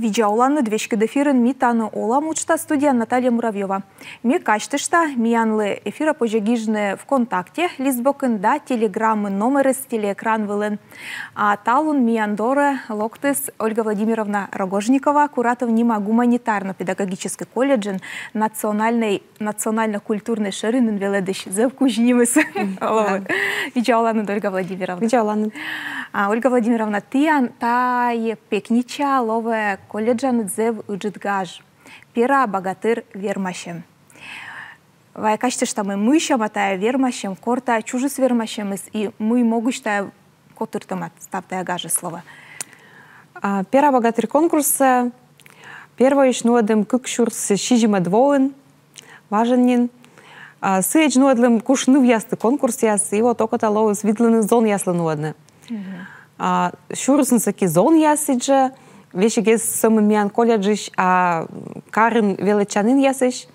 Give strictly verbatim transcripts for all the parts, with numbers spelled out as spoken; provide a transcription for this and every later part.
Видза оланныд, веськыд эфирын «Ми тані олам» уджтас, студияын Наталья Муравьёва. Ме казьтышта, миянлы эфирӧ позьӧ гижны ВКонтакте листбокын да Телеграмын, номерыс телеэкран вылын. А талун миян дорӧ локтіс Ольга Владимировна Рогожникова, Куратов нима гуманитарно-педагогическӧй колледжын национальнӧй национально-культурнӧй шӧринын велӧдысь, зэв кузь нимыс. Видза оланныд, Ольга Владимировна. Видза оланныд. А, Ольга Владимировна, тіян тайӧ пекнича лоӧ колледжаныд зэв ыджыд гаж. «Пера багатыр вермасьӧм». Вай казьтышта, мый сяма тайӧ вермасьӧм, кор тайӧ чужис вермасьӧмыс и мый могысь тайӧ котыртӧма, став тайӧ гажыс лоӧ. А, «Пера багатыр» конкурссӧ первойысь нуӧдім кык сюрс сизимӧд воын, важӧн нин. А, сыӧдз нуӧдлім куш нывъяслы конкурсъяс, и вот окота лоис видлыны зонъяслы нуӧдны. А, сюрисны сэки зонъяс сідзжӧ, весиг сӧмын миян колледжысь, а карын велӧдчанінъясысь.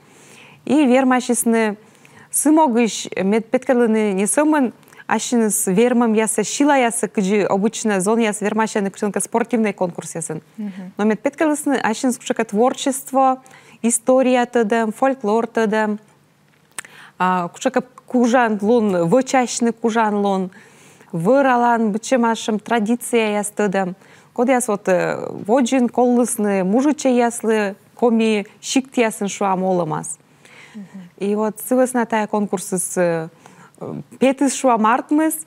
И вермасисны сы могысь, мед петкӧдлыны не сӧмын ассьыныс вермӧмъяссӧ, силаяссӧ, кыдзи обычно зонъяс вермасьӧны кутшӧмкӧ спортивнӧй конкурсъясын. Но мед петкӧдлісны ассьыныс кутшӧмкӧ творчество, история тӧдӧм, фольклор тӧдӧм, а, кутшӧмкӧ кужанлун, вӧчасьны кужанлун, вӧралан, быдсяма сэтшӧм традицияяс тӧдӧм, кодъяс вот, э, водзын коллісны мужичӧйяслы коми сиктъясын, шуам, олӧмас. И вот сы вӧсна тайӧ конкурсыс, э, петіс, шуам, артмис.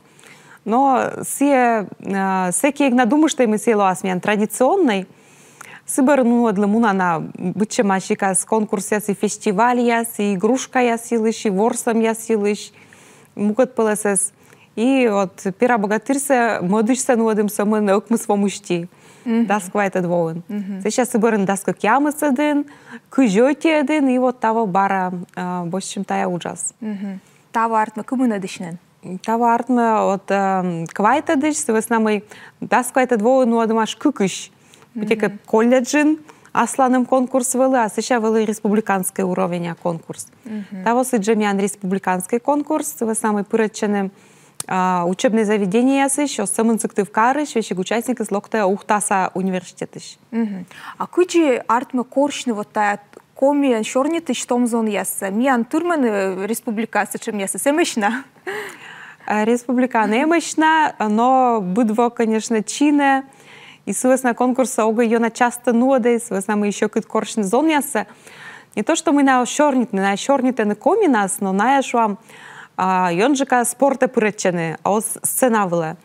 Но сійӧ, э, сэки эг на думыштӧй, мый сійӧ лоас миян традиционнӧй. Сы бӧрын нуӧдлім уна на быдсяма сикас конкурсъяс и фестивальяс, и игрушкаяс йылысь, и ворсӧмъяс йылысь, мукӧд пӧлӧсӧс. И вот «Пера багатырсӧ» мӧдысьсӧ нуӧдім сӧмын ӧкмыс во мысти. Дас квайтӧд воын. Сэсся сы бӧрын дас кӧкъямысӧдын, кызь ӧтиӧдын, и вот таво бара, а, босьтчим тайӧ уджас. Таво артмӧ кымынӧдысь нин? Таво артмӧ вот, эм, квайтӧдысь, сы вӧсна мый дас квайтӧд воын нуӧдім аж кыкысь. Быттьӧкӧ колледжын асланым конкурс вӧлі, а сэсся вӧлі республиканскӧй уровеня конкурс. Таво сідзжӧ миян республиканскӧй конкурс, сы вӧсна мый пырӧдчӧны, а, учебнӧй заведениеясысь, оз сӧмын Сыктывкарысь, весиг участникыс локтӧ Ухтаса университетысь. А кыдзи артмӧ корсьны вот тайӧ комиӧн сёрнитысь том зонъяссӧ? Миян тырмӧны республикаын сэтшӧмъясыс эмӧсь на? А, республикаын эмӧсь на, но быд во, конечно, чинӧ. И сы вӧсна конкурссӧ огӧ ёна частӧ нуӧдӧй, сы вӧсна мый сьӧкыд корсьны зонъяссӧ. Не то, что мый найӧ оз сёрнитны, найӧ сёрнитӧны комиӧн, но найӧ, шуам, а, ёнджыка спортӧ пырӧдчӧны, а оз сцена вылӧ.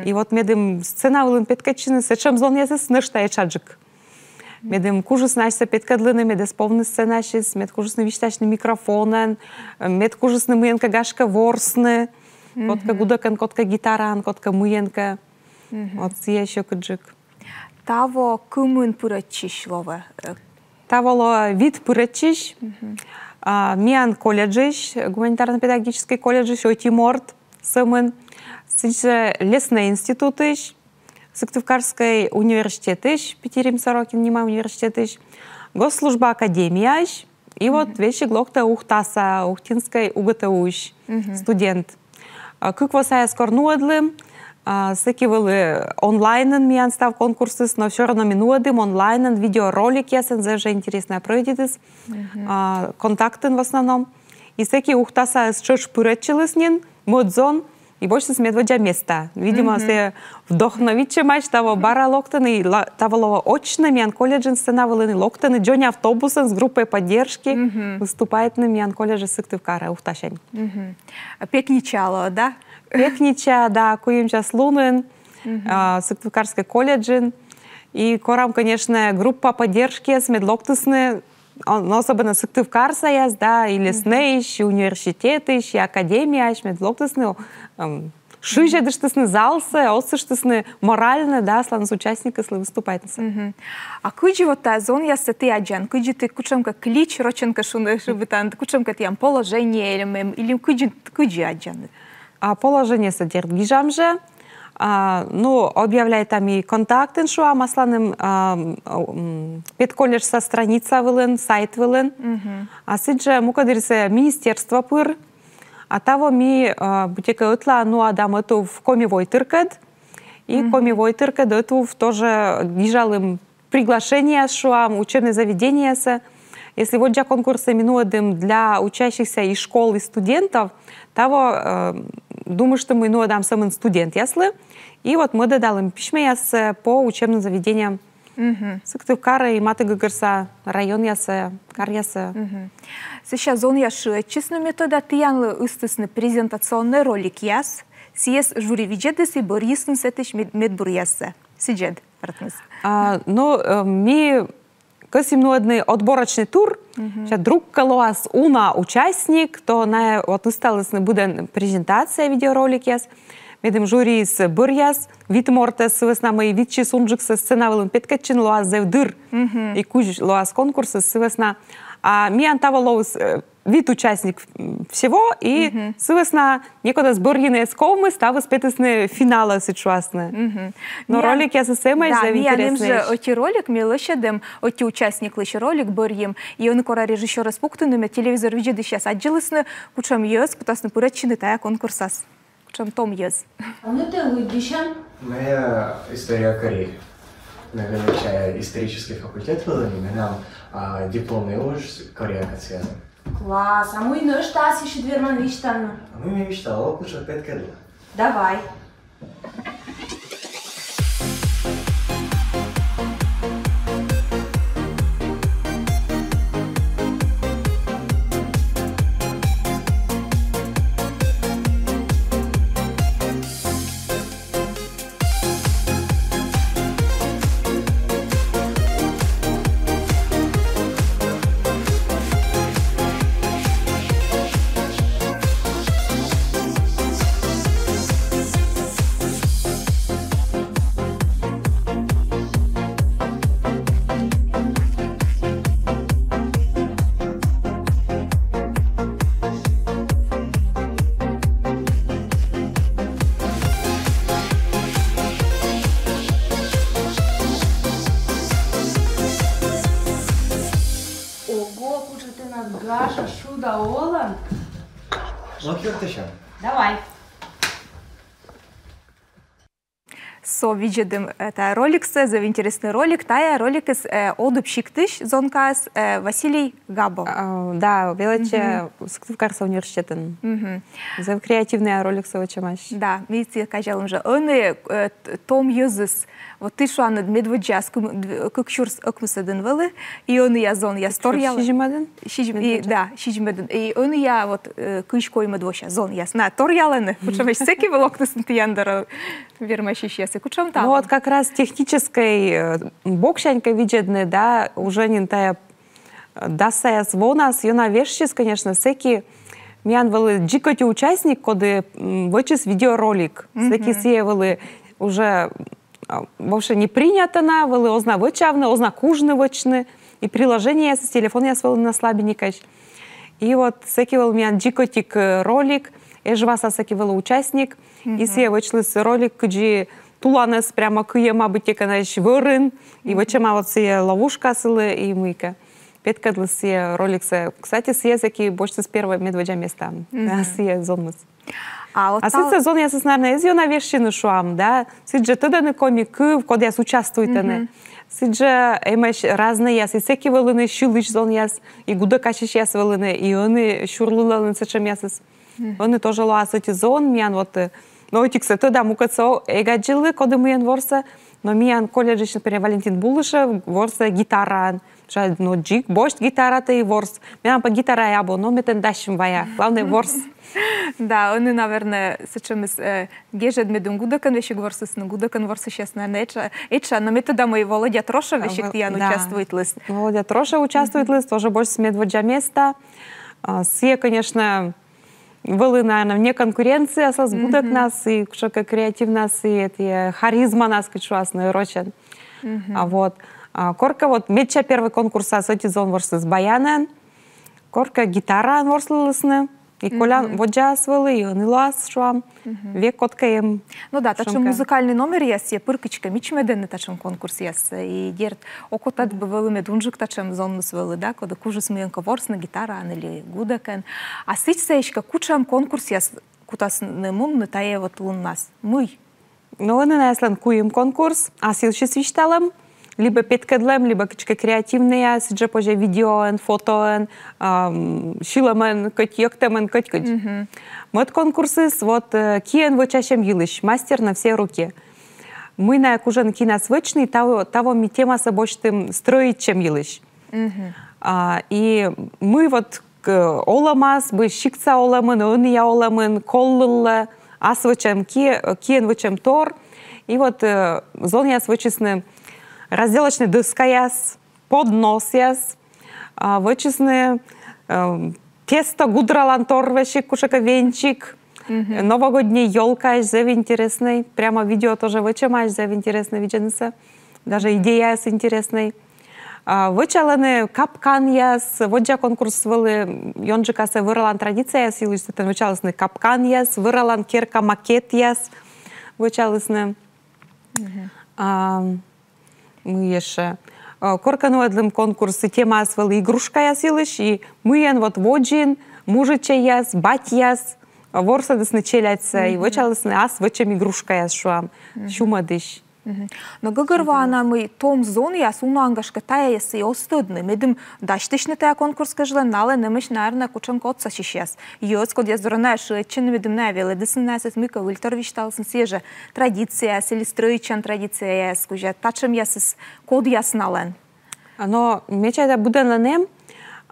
И вот медым сцена вылын петкӧдчыны, сэтшӧм зонъясыс нӧшта этшаджык. Медым кужисны асьсӧ петкӧдлыны, мед эз повны сценаысь, мед кужисны висьтасьны микрофонӧн, мед кужисны мыйӧнкӧ, гашкӧ, ворсны, кодкӧ гудӧкӧн, кодкӧ гитараӧн, кодкӧ мыйӧнкӧ. Вот сійӧ сьӧкыдджык. Таво кымын пырӧдчысь лоӧ? Таво лоӧ вит пырӧдчысь. А, миян колледжысь, гуманитарно-педагогическӧй колледжысь ӧти морт сӧмын, сідзжӧ леснӧй институтысь, Сыктывкарскӧй университетысь, Петирим Сорокин нима университетысь, госслужба академияысь, и вот весиг локтӧ Ухтаса, Ухтинскӧй УГТУ-ысь студент. А, кык во саяс кор нуӧдлім, а, сэки вӧлі онлайнын миян став конкурсыс, но всё равно ми нуӧдім онлайнын, видеороликъясӧн, зэв жӧ интереснӧя прӧйдитіс, а, контактын в основном. И сэки Ухтасаыс тшӧтш пырӧдчыліс нин мӧд зон, и босьтіс медводдза места. Видимо, сійӧ вдохновитчӧмаӧсь, таво бара локтӧны, и ла-, таво лоӧ очно миян колледжын сцена вылын, и локтӧны дзонь автобусӧн с группой поддержки выступайтны миян колледжӧ Сыктывкарӧ, Ухтасянь. А пекнича лоӧ, да? Пекнича, да, куим час лунын, а, Сыктывкарскӧй колледжын. И корам, конечно, группа поддержкиӧс, мед локтісны, а, но особенно сыктывкарсаяс, да, и леснӧйысь, и университетысь, и академияысь, мед локтісны, м, шызьӧдыштісны залсӧ, отсыштісны морально, да, асланыс участникыслы выступайтнысӧ. А кыдзи вот тайӧ зонъяссӧ ті аддзан, кыдзи ті, кутшӧмкӧ клич, рочӧн кӧ шуны, шыбитан, кутшӧмкӧ тіян положение или, м, или кыдзи, кыдзи аддзан? А положениесӧ, дерт, гижам жӧ. А, ну, объявляйтам и контактын, шуам, асланым, а, м, педколледжса страница вылын, сайт вылын. А сідзжӧ мукӧддырйиыс министерство пыр. А таво ми, а, быттьӧкӧ ӧтлаын нуӧдам ӧтув Коми войтыркӧд. И Коми войтыркӧд ӧтув тоже гижалім приглашениеяс, шуам, учебное заведениеясӧ. Если воддза конкурсӧ ми нуӧдім для учащихся из школ и студентов, таво, э, думыштім, ми нуӧдам сӧмын студентъяслы. И вот мӧдӧдалім письмӧяссӧ по учебным заведениям Сыктывкарӧ и матігӧгӧрса районъясӧ, каръясӧ. Сэсся зонъяс шыӧдчисны, ме тӧда, тіянлы ыстісны презентационнӧй роликъяс, сійӧс жюри видзӧдіс и бӧрйисны сэтысь мед-, медбуръяссӧ. Сідз ӧд, артмис? А, ну, э, ми кӧсйим нуӧдны отборочный тур. Сейчас вдруг кӧ лоас уна участник, то найӧ вот ысталісны быдӧн презентация, видеороликъяс. Медым жюриыс бӧръяс вит мортӧс, сы вӧсна мый витсис унджыксӧ сцена вылын петкӧдчыны лоас зэв дыр. И кузь лоас конкурсыс, сы вӧсна. А миян таво лоис, э, вит участник, м, всего, и сы вӧсна некодӧс бӧрйыны эз ковмы, ставыс петісны финалӧ, сідз шуасны. Но роликъясыс эмӧсь, да, зэв интереснӧйӧсь. Миян эм жӧ ӧти ролик, ми лӧсьӧдім ӧти участниклысь ролик, бӧрйим, и ӧні кора режиссёрӧс пуктыны, мед телевизор видзӧдысьяс аддзылісны, кутшӧм йӧз кутасны пырӧдчыны тайӧ конкурсас. Кутшӧм том йӧз. А мый тэ лыддьысян? Мый история Кореи. Мый велӧдча исторический факультет вылын, и менам, а, дипломный уж Кореякӧд связан. Класс. А мый нӧшта асьныд верманныд висьтавны? А мый ме висьтала, ог кутшӧм петкӧдлы. Давай. Ого, кутшӧм тэнад гажа шуда олӧм. Лок юртысь. Давай. Со видзӧдім, э, тайӧ роликсӧ, зэв интересный ролик. Тайӧ роликыс, э, Одыб сиктысь зонкаыс, э, Василий Габов. А, да, велӧдчӧ Сыктывкарса университетын. Зэв креативнӧй роликсӧ вӧчӧмаӧсь. Да, ми сійӧс казялім жӧ. Ӧні, э, т-, том йӧзыс. Вот ті шуанныд, медводдзаыс кым-, дв-, кык сюрс ӧкмысӧдын вӧлі, и ӧнія зонъяс торъялӧны. Сизимӧдын? Сизим-, и, да, сизимӧдын. И ӧнія вот, э, кызь коймӧд вося зонъяс. На, торъялӧны, кутшӧмӧсь, сэки вӧлі локтісны тіян дорӧ вермасьысьяс, и кутшӧм там. Ну вот как раз техническӧй, э, боксянь кӧ видзӧдны, да, уже нин тайӧ, э, дас саяс вонас ёна вежсис, конечно, сэки миян вӧлі дзик ӧти участник, коді, м, вӧчис видеоролик. Сэки сійӧ вӧлі уже, а, вообще не принято на, вӧлі оз на вӧчавны, оз на кужны вӧчны, и приложениеяс, телефонъяс вӧлі на слабенькӧсь. И вот сэки вӧлі миян дзик ӧтик, э, ролик, Эжваса сэки вӧлі участник, и сійӧ вӧчліс ролик, кыдзи туланыс прямо кыйӧма быттьӧкӧ, знаешь, вӧрын, и вӧчӧма вот сійӧ ловушка сылы, и мыйкӧ. Петкӧдліс сійӧ роликсӧ. Кстати, сійӧ сэки босьтіс первой медводдза места. Да, сійӧ зонмыс. А вот а сэтшӧм зонъясыс, наверно, эз ёна вежсьыны, шуам, да? Сідзжӧ тӧдӧны коми кыв, кодъяс участвуйтӧны. Сідзжӧ эмӧсь разнӧйяс, и сэки вӧліны сьылысь зонъяс, и гудӧкасьысьяс вӧліны, и ӧні сюрлылӧны сэтшӧмъясыс. Ӧні тоже лоас ӧти зон, миян вот, э, но ӧтиксӧ тӧда, мукӧдсӧ о-, эг аддзывлы, коді мыйӧн ворсӧ, но миян колледжысь, например, Валентин Булышев ворсӧ гитараӧн. Ша, ну, дзик босьт гитаратӧ и ворс. Менам пӧ гитараӧй абу, но ме тэн дасьӧм вая. Главнӧй, ворс. Да, ӧні, наверно, сэтшӧмыс, э, гежӧд, медым гудӧкӧн весиг ворсісны, гудӧкӧн ворсысьяс, наверно, этша, этша, но ме тӧда, мый Володя Трошев весиг тіян участвуйтліс. Володя Трошев участвуйтліс, тоже босьтіс медводдза места. А, сійӧ, конечно, вӧлі, наверно, вне конкуренции аслас гудӧкнас и кутшӧмкӧ креативнас и эти, э, харизманас, кыдз шуасны рочӧн. А вот, а, коркӧ вот медся первой конкурсас ӧти зон ворсліс баянӧн, коркӧ гитараӧн ворслісны, и колян водзас вӧлі, и ӧні лоас, шуам. Век кодкӧ эм. Ну да, татшӧм музыкальнӧй номеръяс сійӧ пыр кыдзкӧ мичмӧдӧны, татшӧм конкурсъяс, и дерт, окота бы вӧлі, мед унджык татшӧм зоныс вӧлі, да, коді кужис мыйӧнкӧ ворсны гитараӧн или гудӧкӧн. А сідзсӧ эськӧ кутшӧм конкурсъяс кутасны мунны тайӧ вот луннас? Мый? Но ӧні наяслӧн куим конкурс, а сылысь висьталӧм. Либӧ петкӧдлӧм, либӧ кыдзкӧ креативнӧя, сідзжӧ позьӧ видеоӧн, фотоӧн, ам, сьылӧмӧн кӧть, йӧктӧмӧн кӧть кыдз. Мгм. Мӧд конкурсыс, вот, э, киӧн вӧчасьӧм йылысь, мастер на все руки. Мый найӧ кужӧны кинас вӧчны, таво, таво ми темасӧ босьтім стрӧитчӧм йылысь. Мгм. А, и мый вот к-, олӧмас, мый сиктса олӧмын, ӧнія олӧмын, коллылӧ, ас вӧчӧм ки-, киӧн вӧчӧм тор. И вот, э, зонъяс вӧчисны разделочнӧй дӧскаяс, подносъяс, а, вӧчисны, э, тесто гудралан тор весиг кутшӧмкӧ венчик, новогодней ёлкаысь, зэв интереснӧй. Прямо видео тоже вӧчӧмаӧсь, зэв интереснӧй видзӧднысӧ. Даже идеяыс интереснӧй. А, вӧчалӧны капканъяс, воддза конкурс вӧлі ёнджыкасӧ вӧралан традицияяс йылысь, сэтӧн вӧчалісны капканъяс, вӧралан керка макетъяс вӧчалісны. А, мый ещӧ? А, коркӧ нуӧдлім конкурс, темаыс вӧлі игрушкаяс йылысь, и мыйӧн вот водзын мужичӧйяс, батьяс ворсӧдісны челядьсӧ, и вӧчалісны ас вӧчӧм игрушкаяс, шуам, сюмӧдысь. Мгм. Но гӧгӧрвоана, мый том зонъяс унаӧн, гашкӧ, тайӧс и оз тӧдны. Медым дасьтысьны тайӧ конкурс кежлӧ, налӧн эмӧсь, наверно, кутшӧмкӧ отсасьысьяс. Йӧз, кодъяс дорӧ найӧ шыӧдчӧны, медым найӧ велӧдісны найӧс, мыйкӧ выльтор висьталісны, сійӧ жӧ традицияяс или стрӧитчан традицияяс кузя. Татшӧмъясыс кодъяс налӧн? А, но ме чайта, быдӧнлӧн эм,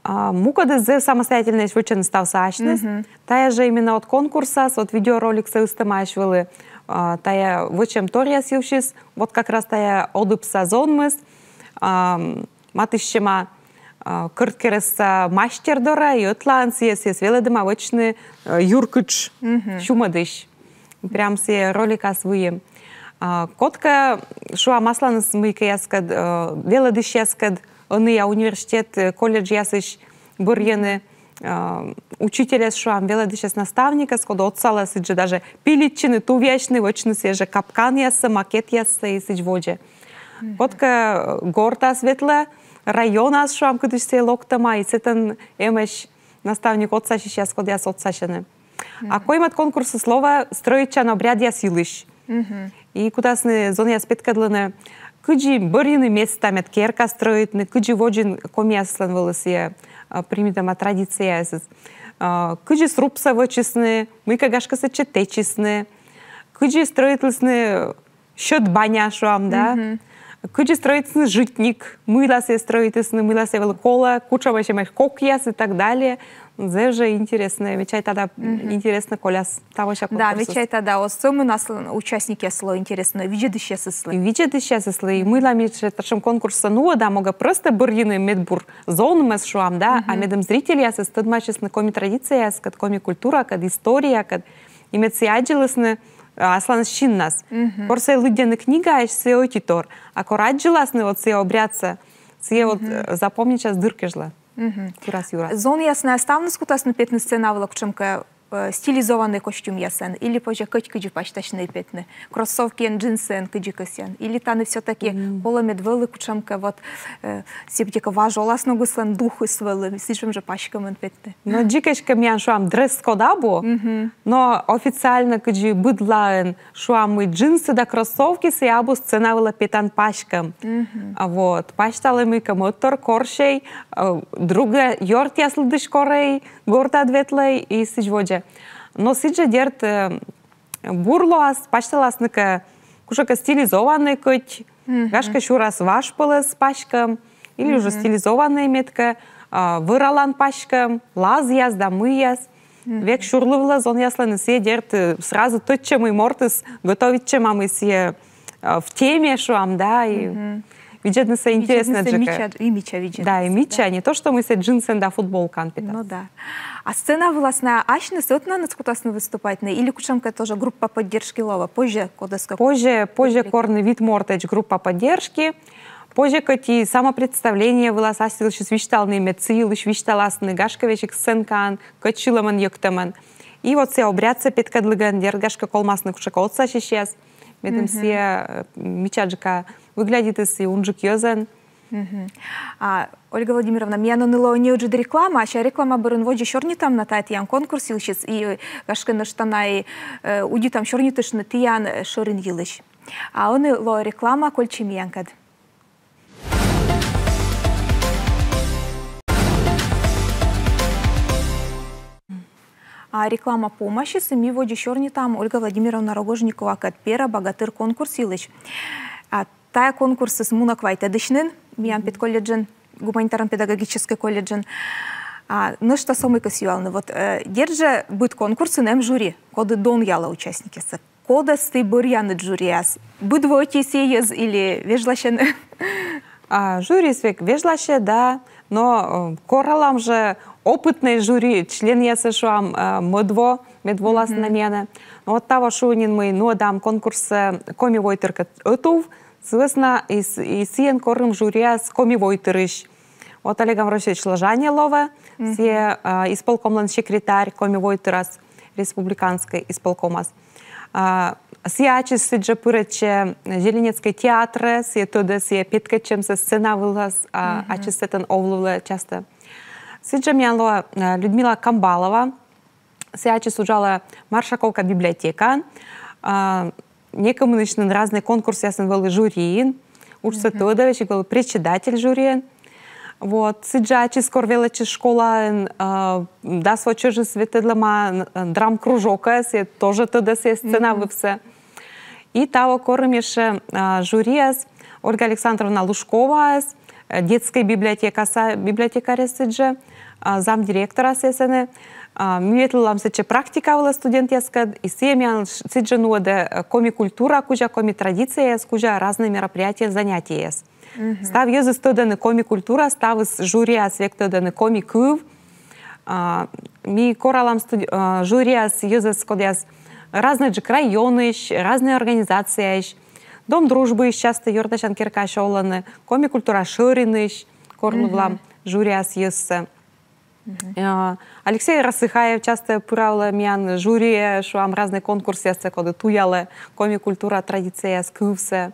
а, мукӧдыс зэв самостоятельнӧйӧсь, вӧчӧны ставсӧ асьныс. Мгм. Тайӧ жӧ именно вот конкурсас, вот видеороликсӧ ыстӧмаӧсь вӧлі, а, тайӧ вӧчӧм торъяс йывсьыс, вот как раз тайӧ Одыбса зонмыс, а, матыстчӧма, а, Кӧрткерӧсса мастер дорӧ, и ӧтлаын сійӧ, сійӧс велӧдӧма вӧчны, э, юркытш сюмӧдысь. Прям сійӧ роликас выйым. А, кодкӧ, шуам, асланыс мыйкӧяскӧд, э, велӧдысьяскӧд, ӧнія университет, э, колледжъясысь бӧрйӧны, э, учительӧс, шуам, велӧдысьӧс, наставникӧс, коді отсалӧ сідзжӧ даже пилитчыны, тувъясьны, вӧчны сійӧ жӧ капканъяссӧ, макетъяссӧ и сідз водзӧ. Кодкӧ, э, гортас ветлӧ, районас, шуам, кытысь сійӧ локтӧма, и сэтӧн эмӧсь наставник отсасьысьяс, кодъяс отсасьӧны. А коймӧд конкурсыс лоӧ стрӧитчан обрядъяс йылысь. И кутасны зонъяс петкӧдлыны, кыдзи бӧрйыны места, мед керка стрӧитны, кыдзи водзын комияслӧн вӧлі сійӧ, а, примитӧма традицияясыс. А, кыдзи срубсӧ вӧчисны, мыйкӧ, гашкӧ, сэтчӧ тэчисны, кыдзи стрӧитлісны сьӧд баня, шуам, да. Кыдзи стрӧитісны житник, мыйла сійӧ стрӧитісны, мыйла сійӧ вӧлі колӧ, кутшӧмӧсь эмӧсь кокъяс и так далее. Зэв жӧ интереснӧ, ме чайта да, интереснӧ коляс тавося конкурсыс. Да, ме чайта да, оз сӧмын аслас участникъяслы интереснӧ, видзӧдысьясыслы. И видзӧдысьясыслы, и мыйла ми татшӧм конкурссӧ нуӧдам, могӧ просто бӧрйыны медбур зонмӧс, шуам, да, а медым зрительясыс тӧдмасисны коми традицияяскӧд, коми культуракӧд, историякӧд, и мед сійӧ аддзылісны, э, асланыс синнас. Кор сійӧ лыддьӧны книгаысь, сійӧ ӧтитор. А кор аддзыласны вот сійӧ обрядсӧ, сійӧ вот, э, запомнитчас дыр кежлӧ. Курас юрас. Зонъяс найӧ ставныс кутасны петны сцена вылӧ кутшӧмкӧ, э, стилизованнӧй костюмъясӧн, или позьӧ кӧть кыдзи пасьтасьны и петны? Кроссовкиӧн, джинсӧн, кыдзи кӧсъян? Или тані всё-таки колӧ, мед вӧлі кутшӧмкӧ вот, э, септика важ оласногыслӧн духыс вӧлі, сэтшӧм жӧ паськӧмӧн петны? Но дзик эськӧ миян, шуам, дресс-код абу, но официально кыдзи быдлаын, шуам, мый джинсы да кроссовкисӧ абу сцена вылӧ петан паськӧм. А вот пасьталӧ мыйкӧ мӧдтор, корсьӧй, э, друг ёртъяс лыдысь корӧй, гортад ветлӧй и сідз водзӧ. Но сідзжӧ, дерт, э, бур лоас, пасьталасны кӧ кутшӧмкӧ стилизованнӧй кӧть, гашкӧ, сюрас важ пӧлӧс паськӧм, или уже стилизованнӧй, мед кӧ, а, вӧралан паськӧм, лазъяс да мыйяс. Век сюрлывлӧ зонъяслӧн, и сійӧ, дерт, э, сразу тӧдчӧ, мый мортыс готовитчӧма, мый сійӧ, э, в теме, шуам, да, и видзӧднысӧ интереснӧджыка. Видзӧднысӧ мича, и мича видзӧднысӧ, да, и мича, не то, что мый сійӧ джинсӧн да футболкаӧн петас. Ну да. А сцена вылас найӧ асьныс ӧтнаныс кутасны выступайтны, или кутшӧмкӧ тоже группа поддержки лоӧ, позьӧ кодӧскӧ? Позьӧ, позьӧ корны вит мортӧдз группа поддержки. Позьӧ кӧть и самопредставление вылас ас йылысь висьталны, мед сы йылысь висьталасны, гашкӧ, весиг сценкаын, кӧть сьылӧмӧн, йӧктӧмӧн. И вот сійӧ обрядсӧ петкӧдлігӧн, дерт, гашкӧ, колмасны кутшӧмкӧ отсасьысьяс, медым сійӧ, э, мичаджыка выглядитіс и унджык йӧзӧн. А, Ольга Владимировна, миян ӧні лоӧ неыджыд реклама, а сійӧ реклама бӧрын водзӧ сёрнитам на тайӧ тіян конкурс йылысьыс и, э, гашкӧ, нӧшта на и, э, удитам сёрнитыштны тіян, э, шӧрин йылысь. А ӧні лоӧ реклама, кольччӧй миянкӧд. А реклама помасис, и ми водзӧ сёрнитам Ольга Владимировна Рогожниковакӧд «Пера-багатыр» конкурс йылысь. А тайӧ конкурсыс мунӧ квайтӧдысь нин миян педколледжын, гуманитарно-педагогическӧй колледжын. А нӧшта со мыйкӧ юалны. Вот, э, дерт жӧ, быд конкурсын эм жюри, коді донъялӧ участникъяссӧ. Кодӧс ті бӧръянныд жюриас? Быд во ӧти сійӧ йӧз или вежласьӧны? А, жюриыс век вежласьӧ, да, но, э, коралам жӧ опытнӧй жюри членъяссӧ, шуам, э, мӧд во, мед воласны на миянӧ. Но вот таво шуи нин, мый нуӧдам конкурсӧ, э, «Коми войтыркӧд ӧтув», сы вӧсна и с-, и сійӧн корим жюриас коми войтырысь. Вот Олег Амвросьевич Лажанин лоӧ, сійӧ, а, исполкомлӧн секретарь Коми войтырас, республиканскӧй исполкомас. А, сійӧ ачыс сідзжӧ пырӧдчӧ Зеленецкӧй театрӧ, сійӧ тӧдӧ сійӧ петкӧдчӧмсӧ сцена вылас, а, ачыс сэтӧн овлывлӧ частӧ. Сідзжӧ миян лоӧ, а, Людмила Камбалова, сійӧ ачыс уджалӧ Маршаковка библиотекаын, а, некымынысь нин разнӧй конкурсъясын вӧлі жюриын, уджсӧ тӧдӧ, весиг вӧлі председатель жюриын. Вот, сідзжӧ ачыс кор велӧдчис школаын, а, дас во чӧжыс ветлӧдлӧма, н-, драмкружокӧ, сійӧ тоже тӧдӧ сійӧ сцена вывсӧ. И таво корим ещӧ, а, жюриас Ольга Александровна Лужковаӧс, э, детскӧй библиотекаса библиотекарь сідзжӧ, а, замдиректорас сійӧ сэні. А, ми ветлывлам сэтчӧ практика вылӧ студентъяскӧд, и сійӧ миян ш-, сідзжӧ нуӧдӧ, э, коми культура кузя, коми традицияяс кузя разнӧй мероприятиеяс, занятиеяс. Став йӧзыс тӧдӧны коми культура, ставыс жюриас век тӧдӧны коми кыв. А, ми коралам студ-, а, жюриас йӧзӧс, кодъяс разнӧйджык районысь, разнӧй организацияысь, Дом дружбыысь частӧ, «Ёртасян керкаысь» овлӧны, коми культура шӧринысь корлывлам жюриас йӧзсӧ. А, Алексей Рассыхаев частӧ пыравлӧ миян жюриӧ, шуам, разнӧй конкурсъясӧ, коді туялӧ коми культура, традицияяс, кывсӧ.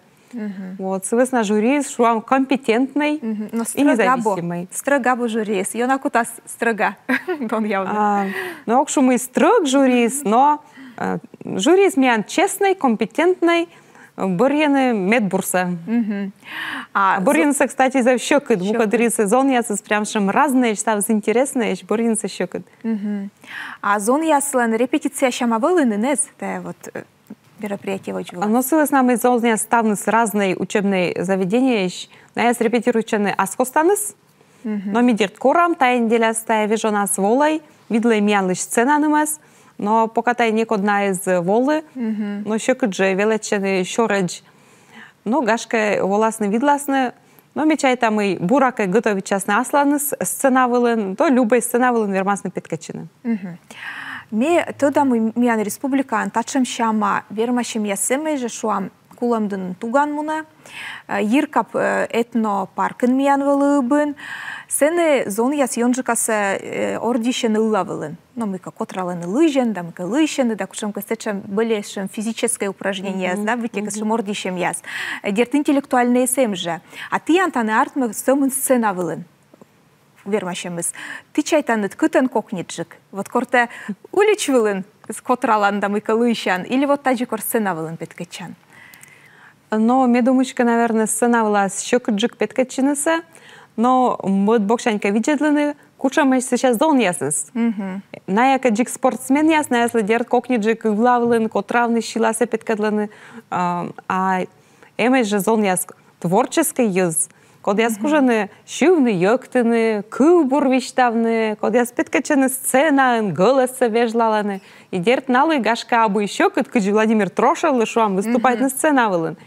Вот, сы вӧсна жюриыс, шуам, компетентнӧй и независимӧй. Но стрӧг абу, стрӧг абу жюриыс, ёна кутас стрӧга донъявны. А, но ог шу, мый стрӧг жюриыс, но, э, жюриыс миян честнӧй, компетентнӧй, э, бӧрйӧны медбурсӧ. А бӧрйӧнысӧ, кстати, зэв сьӧкыд, мукӧд дырйиыс зонъясыс прям сэтшӧм разнӧйӧсь, ставыс интереснӧйӧсь, бӧрйӧнысӧ сьӧкыд. А зонъяслӧн репетиция сяма вӧліны нин эз, тайӧ вот, э, мероприятие водзвылас? А, но сы вӧсна мый зонъяс ставныс разнӧй учебнӧй заведениеысь, найӧ репетируйтчӧны ас костаныс, но ми, дерт, корам, тайӧ неделяас, тайӧ вежонас волӧй, видлӧй миянлысь сцена нымӧс, но пока тайӧ некод на эз волы, но сьӧкыд жӧ велӧдчӧны сёрӧдз. Но, гашкӧ, воласны, видласны, но ми чайтам, мый буракӧ готовитчасны асланыс сцена вылын, то любӧй сцена вылын вермасны петкӧдчыны. Ме тӧда, мый миян республикаын татшӧм сяма вермасьӧмъяс эмӧсь жӧ, шуам, Кулӧмдінын туган мунӧ, э, Йиркап, э, этнопаркын миян вӧлі ыбын. Сэні зонъяс ёнджыкасӧ, э, ордйысьӧны ылла вылын. Но мыйкӧ котралӧны лыжиӧн да мыйкӧ лыйсьӧны да кутшӧмкӧ сэтшӧм бӧльӧ сэтшӧм физическӧй упражнениеяс, да, быттьӧкӧ сэтшӧм ордйысьӧмъяс. Э, дерт, интеллектуальнӧйыс эм жӧ. А тіян тані артмӧ сӧмын сцена вылын вермасьӧмыс. Ті чайтанныд, кытӧн кокниджык? Вот кор тэ улич вылын котралан да мыйкӧ лыйсян, или вот тадзи, кор сцена вылын петкӧдчан? Но ме думысь кӧ, наверно, сцена вылас сьӧкыдджык петкӧдчынысӧ, но мӧд боксянь кӧ видзӧдлыны, кутшӧмӧсь сэсся зонъясыс. Найӧ кӧ дзик спортсменъяс, наяслы, дерт, кокниджык ывла вылын котравны, силасӧ петкӧдлыны, а, а эмӧсь жӧ зонъяс творческӧй йӧз, кодъяс кужӧны сьывны, йӧктыны, кывбур висьтавны, кодъяс петкӧдчӧны сценаын, гӧлӧссӧ вежлалӧны. И дерт, налы, гашкӧ, абу и сьӧкыд, кыдзи Владимир Трошевлы, шуам, выступайтны сцена вылын.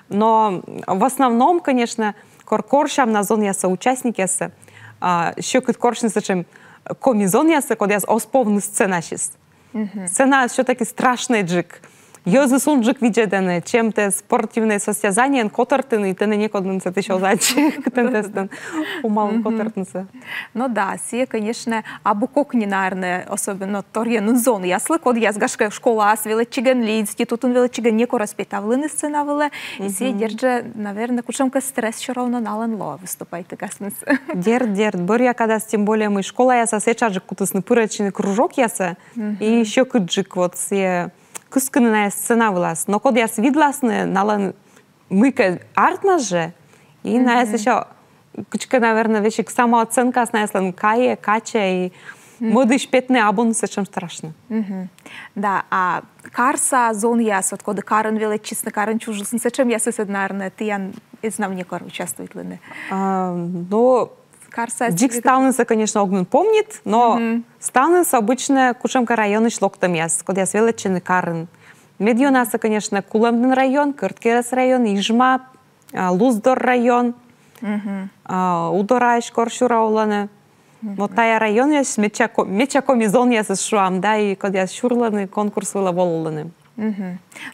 Но в основном, конечно, кор корсям на зонъяссӧ, участникъяссӧ, а, сьӧкыд корсьны сэтшӧм коми зонъяссӧ, кодъяс оз повны сценасьыс. Сцена всё-таки страшнӧйджык. Йӧзыс унджык видзӧдӧны, чем тэ спортивнӧй состязаниеын котӧртін, и тэнӧ некод нин сэтысь оз аддзы, кытӧн тэ сэтӧн помалін котӧртнысӧ. Ну да, сійӧ, конечно, абу кокни, наверно, особенно торйӧн нин зонъяслы, кодъяс, гашкӧ, школаас велӧдчигӧн ли институтын велӧдчигӧн некор оз петавлыны сцена вылӧ, и сійӧ, дерт жӧ, наверно, кутшӧмкӧ стресс всё равно налӧн лоӧ выступайтігасныд. Дерт, дерт, бӧръя кадас, тем более мый школаясас этшаджык кутісны пырӧдчыны кружокъясӧ, и сьӧкыдджык вот сійӧ кыскыны найӧс сцена вылас. Но кодъяс видласны, налӧн мыйкӧ артмас жӧ, и найӧс ещё кыдзкӧ, наверно, весиг самооценкаыс наяслӧн кайӧ, качӧ, и Мӧдысь петны абу сэтшӧм страшнӧ. Да, а карса зонъяс, вот коді карын велӧдчисны, карын чужисны, сэтшӧмъясыс ӧд, наверно, тіян эз на некор участвуйтлыны. А, но Карса дзик ставнысӧ, конечно, ог нин помнит, но ставныс обычно кутшӧмкӧ районысь локтӧмъяс, кодъяс велӧдчӧны карын. Медъёнасӧ, конечно, Кулӧмдін район, Кӧрткерӧс район, Ижма, а, Луздор район, а, Удораысь кор сюра олӧны. Вот тая районъяс, медся ко-, медся коми зонъясыс, шуам, да, и кодъяс сюрлӧны, конкурс вылӧ волӧны.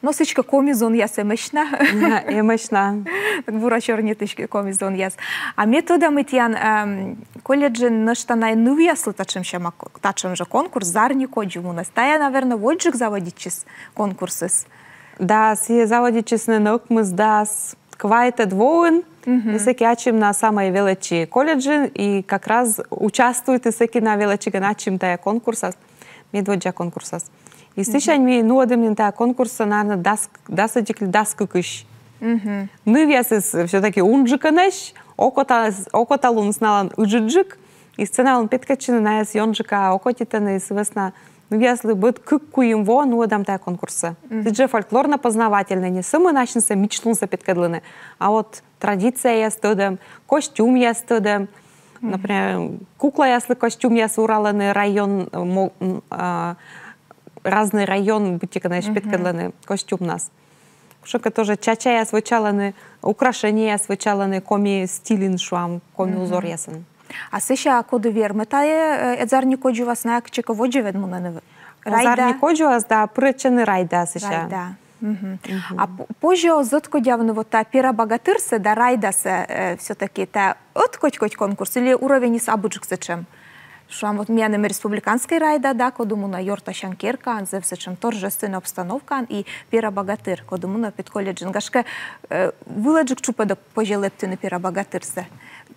Но сідзкӧ, коми зонъяс эмӧсь на. Эмӧсь на. Бура сёрнитысь коми зонъяс. А ме тӧда, мый тіян, эм, колледжын нӧшта на нывъяслы татшӧм сяма ко-, татшӧм жӧ конкурс, «Зарни кодзувнас». Тая, наверно, водзджык заводитчис конкурсыс. Да, сійӧ заводитчис нин ӧкмысдас квайтӧд воын. И сэки ачым на самӧй велӧдчи колледжын, и как раз участвуйті сэки на велӧдчигӧн ачым тая конкурсас, медводдза конкурсас. И сысянь ми нуӧдім нин тая конкурссӧ, наверно, дас, дас ӧтик ли дас кыкысь. Нывъясыс всё-таки унджыкӧнӧсь, окота, окоталуныс налӧн ыджыдджык, и сцена вылын петкӧдчыны найӧс ёнджыка окотитӧны, и сы вӧсна нывъяслы быд кык-куим во нуӧдам тая конкурссӧ. Сідз жӧ фольклорно-познавательнӧй, не сӧмын асьнысӧ мичлунсӧ петкӧдлыны, а вот традицияяс тӧдӧм, костюмъяс тӧдӧм. Например, куклаяслы костюмъяс уралӧны район, э, мо-, м, а, разнӧй район быттьӧкӧ найӧс петкӧдлӧны костюмнас. Кутшӧмкӧ тоже чачаяс вӧчалӧны, украшениеяс вӧчалӧны коми стильын, шуам, коми узоръясӧн. А сэсся коді вермӧ тая, э, «Зарни кодзувас», найӧ кытчӧкӧ водзӧ ӧд мунӧны? «Зарни кодзувас», да, пырӧдчӧны «Райда» сэсся. «Райда». А по-, позьӧ оз ӧткодявны вот тая «Пера-багатырсӧ» да «Райдасӧ», э, всё-таки тая ӧткодь кодь конкурс или уровеньыс абуджык сэтшӧм? Шуам, вот миян эм республиканскӧй «Райда», да, коді мунӧ ёртасян керкаын, зэв сэтшӧм торжественнӧй обстановкаын, и «Пера-багатыр», коді мунӧ педколледжын. Гашкӧ, э, вылӧджык тшупӧдӧ позьӧ лэптыны «Пера-багатырсӧ».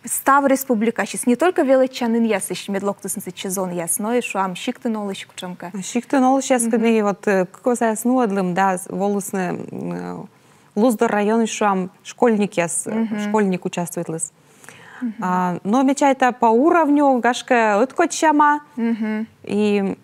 Став республикаысь, не только велӧдчанінъясысь, мед локтісны сэтчӧ зонъяс, но и, шуам, сиктын олысь кутшӧмкӧ. Сиктын олысьяскӧд ми вот, э, кыквозаяс нуӧдлім, да, волісны, м, э, Луздор районысь, шуам, школьникъяс, э, школьник участвуйтліс. А, но ме чайта, по уровню гашкӧ ӧткодь сяма. И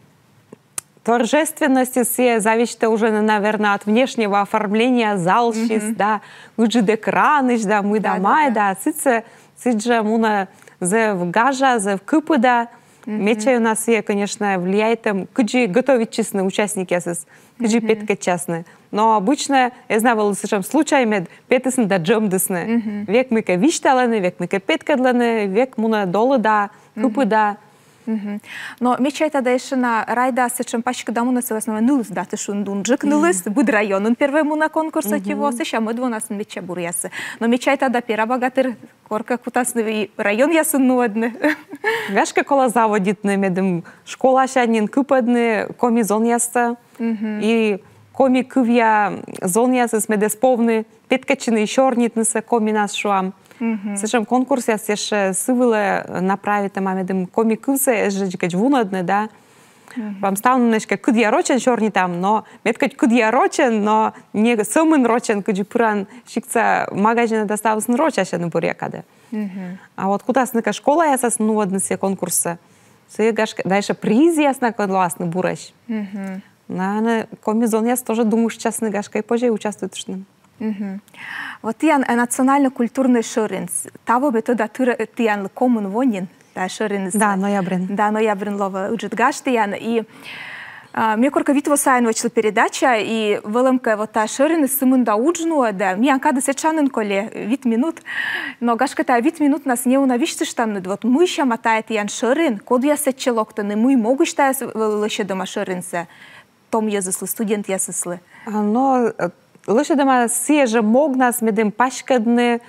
торжественностьыс сійӧ зависитӧ уже, наверно, от внешнего оформления, залысь, да, ыджыд экранысь, да, мый да мый да, сідз жӧ, сідз жӧ мунӧ зэв гажа, зэв кыпыда. Медся ёна сійӧ, конечно, влияйтӧ, кыдзи готовитчисны участникъясыс, кыдзи петкӧдчасны. Но обычно эз на вӧвлы сэтшӧм случай, мед петісны да джӧмдісны. Век мыйкӧ висьталӧны, век мыйкӧ петкӧдлӧны, век мунӧ долыда, кыпыда. Но ме чайта да, ещӧ на «Райда» сэтшӧм паськыда мунӧ, сы вӧсна мый нылыс да тышын унджык, нылыс, быд районын первой мунӧ конкурс ӧти во, сэсся мӧд вонасын медся буръясӧ. Но ме чайта да, «Пера-багатыр» коркӧ кутасны и районъясын нуӧдны. Гашкӧ, колӧ заводитны, медым школасянь нин кыпӧдны коми зонъяссӧ. И коми кывъя зонъясыс, мед эз повны петкӧдчыны и сёрнитнысӧ коминас, шуам. Сэтшӧм конкурсъяс ещӧ сы вылӧ направитӧма, медым коми кывсӧ эз жӧ дзикӧдз вунӧдны, да. Вам ставным эськӧ кыдъя рочӧн сёрнитам, но мед кӧть кыдъя рочӧн, но не сӧмын рочӧн, кыдзи пыран сиктса магазинӧ да ставыс нин рочасьӧны буръя кадӧ. А вот кутасны кӧ школаясас нуӧдны сійӧ конкурссӧ, сійӧ гашкӧ, да ещӧ призъяс на кӧ лоасны бурӧсь. Наверно, коми зонъяс тоже думыштчасны, гашкӧ, и позьӧ участвуйтыштны. Вот тіян, э, национальнӧй культурнӧй шӧрин. Таво ме тӧда, тыр-, тіянлы комын во нин тая шӧриныс. Да, ноябрын. Да, ноябрын лоӧ ыджыд гаж тіян. И, а, ме коркӧ вит во сайын вӧчлі передача, и вӧлӧмкӧ, вот тая шӧриныс сымында удж нуӧдӧ, миян кадыс этша нин коли, вит минут. Но гашкӧ, тая вит минутнас неуна висьтыштанныд, вот мый сяма тая тіян шӧрин, кодъяс сэтчӧ локтӧны, мый могысь тая с-, лӧсьӧдӧма шӧринсӧ том йӧзыслы, студентъясыслы. А, но, э, лӧсьӧдӧма сійӧ жӧ могнас, медым паськӧдны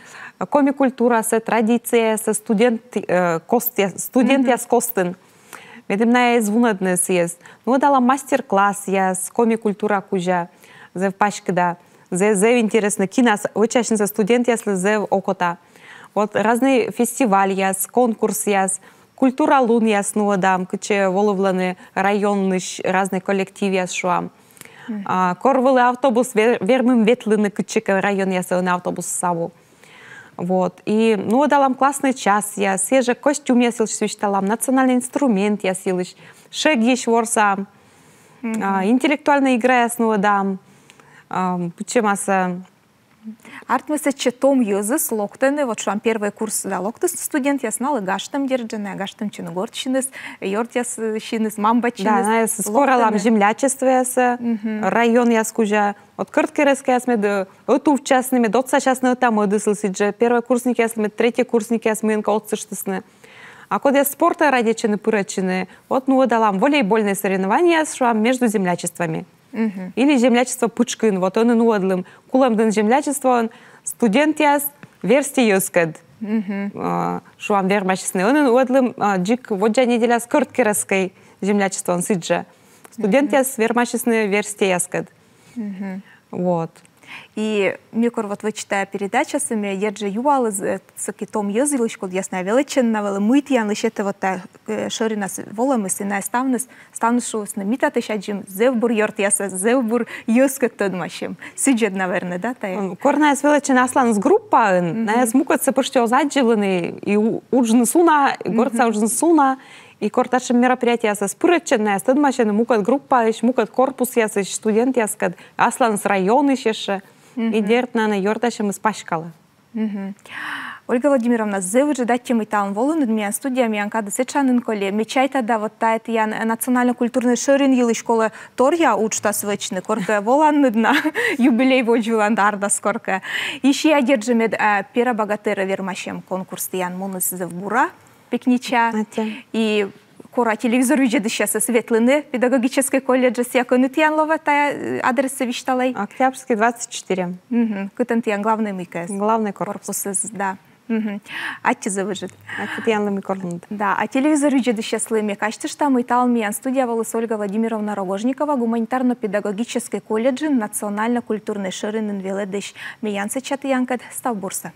коми культурасӧ, традициясӧ студент, э, костъя-, студентъяс костын. Медым найӧ эз вунӧдны сійӧс. Нуӧдалам мастер-классъяс коми культура кузя, зэв паськыда, зэ-, зэв интереснӧ, кинас вӧчасьнысӧ студентъяслы зэв окота. Вот разнӧй фестивальяс, конкурсъяс, культура лунъяс нуӧдам, кытчӧ волывлӧны районысь разнӧй коллективъяс, шуам. А, кор вӧлі автобус, вер-, вермим ветлыны кытчӧкӧ районъясӧ, ӧні автобусыс абу. Вот. И нуӧдалам классный часъяс, сійӧ жӧ костюмъяс йылысь висьталам, национальный инструментъяс йылысь, шегйысь ворсам, а, интеллектуальный играяс нуӧдам, а, пытшӧмъяс. Артмӧ, сэтчӧ том йӧзыс локтӧны, вот шуам, первый курс да локтісны студентъяс, налы гажтӧм, дерт жӧ, найӧ гажтӧмтчӧны гортсиныс, ёртъяссиныс, мам-батьсиныс. Да, найӧс скоралам землячествоясӧ, районъяс кузя. Вот Кӧрткерӧскӧйяс мед, э, ӧтувтчасны, мед отсасясны ӧта-мӧдыслы сідзжӧ, первокурсникъяслы мед третьекурсникъяс мыйӧнкӧ отсыштісны. А кодъяс спортӧ радейтчӧны, пырӧдчӧны, вот нуӧдалам волейбольнӧй соревнованиеяс, шуам, между землячествами. Или землячество пытшкын, вот ӧні нуӧдлім Кулӧмдін землячествоын студентъяс верстьӧяскӧд. Э, шуам, вермасисны. Ӧні нуӧдлім, э, дзик воддза неделяс Кӧрткерӧскӧй землячествоын сідзжӧ. Студентъяс вермасисны верстьӧяскӧд. Вот. И ме кор вот вӧчи тайӧ передачасӧ, ме дерт жӧ юалі, э, сэки том йӧз йылысь, кодъяс найӧ велӧдчӧны на вылӧ, мый тіянлысь этӧ вот тайӧ, э, шӧринас волӧмыс, и найӧ ставныс, ставныс шуисны: ми татысь аддзим зэв бур ёртъясӧс, зэв бур йӧзкӧд тӧдмасим. Сідз ӧд, наверно, да, тайӧ? М, кор найӧс велӧдчӧны асланыс группаын, найӧс мукӧдсӧ пӧшти оз аддзывлыны, и у-, уджныс уна, и гортса уджныс уна, и кор татшӧм мероприятиеясӧ пырӧдчӧны, найӧс тӧдмасьӧны мукӧд группаысь, мукӧд корпусъясысь студентъяскӧд, асланыс районысь ещӧ. И дерт, найӧ ёртасьӧмыс паськалӧ. Ольга Владимировна, зэв ыджыд аттьӧ, мый талун волінныд миян студияӧ, миян кадыс этша нин колис. Ме чайта да, вот тайӧ тіян, э, национально-культурнӧй шӧрин йылысь колӧ торъя уджтас вӧчны, коркӧ воланныд на юбилей водзвылын да ардас коркӧ. И сійӧ, дерт жӧ, мед, э, «Пера богатырӧ» вермасьӧм конкурс тіян муніс зэв бура, пекнича. Аттьӧ. И кора телевизор видзӧдысьясыс ветлыны педагогическӧй колледжӧ, сійӧ кӧні тіян лоӧ, тайӧ, э, адрессӧ висьталӧй. Октябрьскӧй, двадцать четыре. Мгм. Кытӧн тіян главнӧй мыйкӧыс? Главнӧй корпус. Корпусыс, да. Мгм. Аттьӧ зэв ыджыд. Аттьӧ тіянлы, мый кор лоинныд. Да, а телевизор видзӧдысьяслы ме казьтышта, мый талун миян студияӧ воліс Ольга Владимировна Рогожникова, гуманитарно-педагогическӧй колледжын национально-культурнӧй шӧринын велӧдысь. Ме янсӧдча тіянкӧд, став бурсӧ.